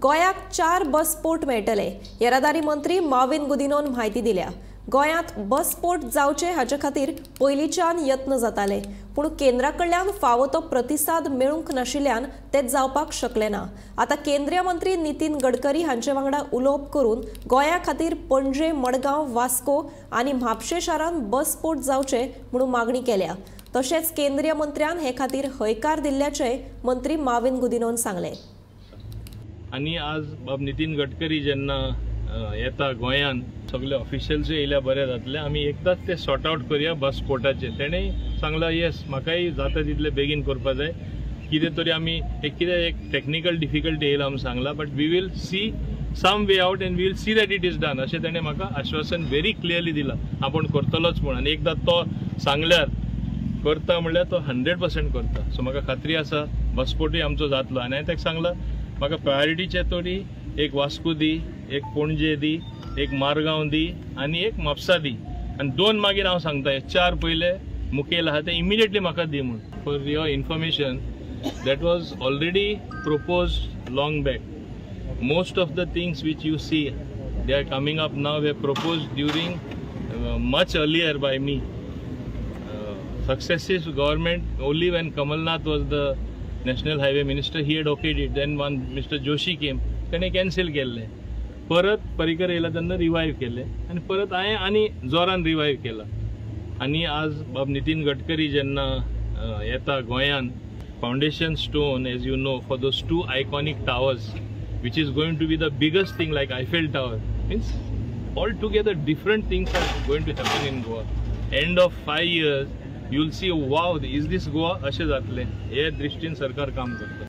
गोंयाक 4 bus port मेळटले. येरादारी मंत्री माविन गुदिन्होन म्हायती दिल्या. गोंयांत बस पोर्ट जावचे हाचे खातीर पयलींच्यान यत्न जाताले, पूण केंद्रा कडल्यान फावो तो प्रतिसाद मेळूंक नाशिल्ल्यान ते जावपाक शकले ना. आतां केंद्रीय मंत्री नितीन गडकरी हांचे वांगडा उलोवप करून गोंया खातीर पणजे, मडगांव, वास्को आनी म्हापशें शारांत बस पोर्ट जावचे म्हणून मागणी केल्या. तशेंच केंद्रीय मंत्र्यान हे खातीर हयकार दिल्ल्याचें मंत्री माविन गुदिन्होन सांगलें. आनी आज बाब नितीन गडकरी जेन्ना येता गोंयांत, सगळे ऑफिशियल्सूय येयल्या बरें जातलें, आमी एकदांच ते सॉर्ट आवट करया बस पोर्टाचेर. तेणें सांगलां येस, म्हाकाय जाता तितलें बेगीन करपा जाय. कितें तरी आमी एक कितें एक टॅक्निकल डिफिकल्टी येयला म्हूण सांगलां, but we will see some way out and we will see that it is done अशें तेणें म्हाका आश्वासन व्हेरी क्लियरली दिलां, आपूण करतलोच म्हूण. आनी एकदां तो सांगल्यार करता म्हणल्यार तो 100% करता. सो म्हाका खात्री आसा बस पोर्टूय आमचो जातलो. आनी हांवें ताका सांगलां म्हाका प्रायोरिटीचे तरी एक वास्को दी, एक पणजे दी, एक मारगांव दी आनी एक म्हापसा दी, आनी 2 मागीर हांव सांगता हे 4 पयले मुखेल आहा ते इमिडिएटली म्हाका दी म्हूण. For your information, that was already propose long back. Most of the things which you see they are coming up now were propose during much earlier by me. Successive government, only when Kamal Nath was the national highway minister he had okayed it. Then one mister Joshi came, तेणें cancel केल्लें. परत पर्रीकर येयला तेन्ना revive केलें आनी परत हांवें आनी जोरान रिवायव केला. आनी आज बाब नितीन गडकरी जेन्ना येता गोंयांत, foundation stone as you know for those 2 iconic towers which is going to be the biggest thing like Eiffel Tower, means all together different things are going to happen in Goa. End of 5 years you will see wow, is this Goa अशें जातलें. हे दृश्टीन सरकार काम करता.